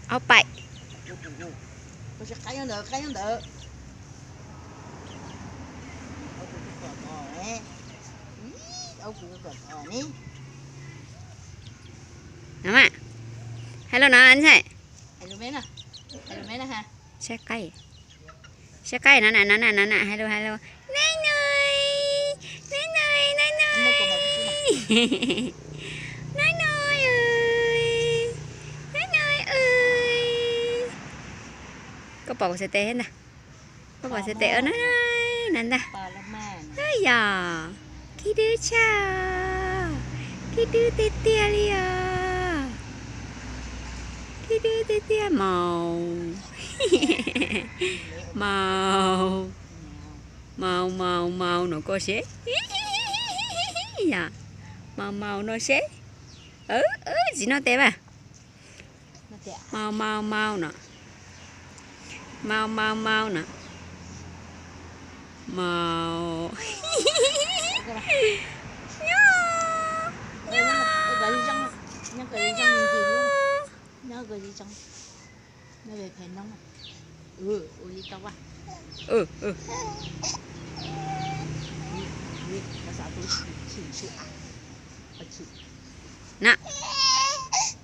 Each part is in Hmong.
Aub paim. Saib qaib, saib qaib no na, no na, no na, hello, hello. Nai noi, nai noi, nai noi. Nai noi, nai noi. Koj pom kuv xav tes thiab ntag. Koj pom xav tes no na ntag. Yog, khib dwb tshaj, khib dwb tiag tiag li os. Khib dwb tiag tiag, maus, maus, maus, maus, maus no koj seb. Yog, maus maus no seb. Tsis noj tes mas. Maus maus maus no. Maus maus maus no. Maus. Nyob, nyob, nyob. Na,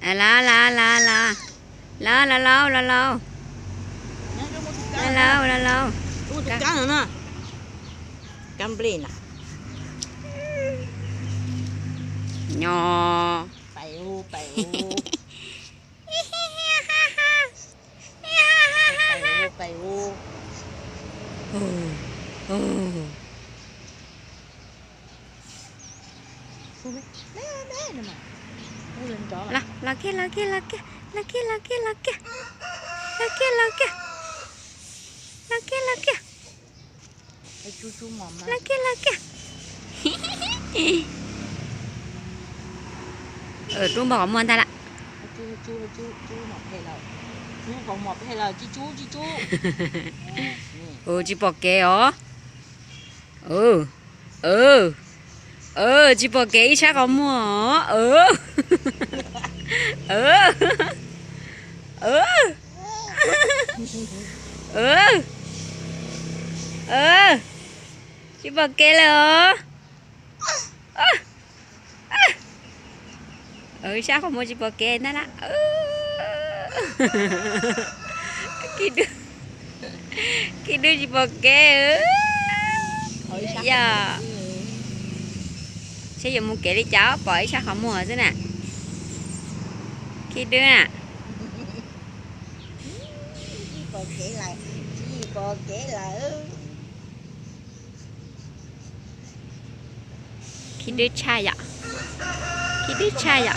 la la la la, la la la la, la la la la. Nyob. Los, los kiag, los kiag, los kiag, los kiag, los kiag. Los kiag, los kiag. Los kiag, los kiag. Rub npog qhov muag ntag lawm. Tsis pom kev os. Tsis pom kev, ib sab qhov muag os. Tsis pom kev lawm os. Ib sab qhov muag tsis pom kev ntag na. Khib dwb tsis pom kev. Yog, seb yuav mus kev li cas pom ib sab qhov muag xwb na. Khib dwb na. Khib dwb tshaj yom. Khib dwb tshaj yom.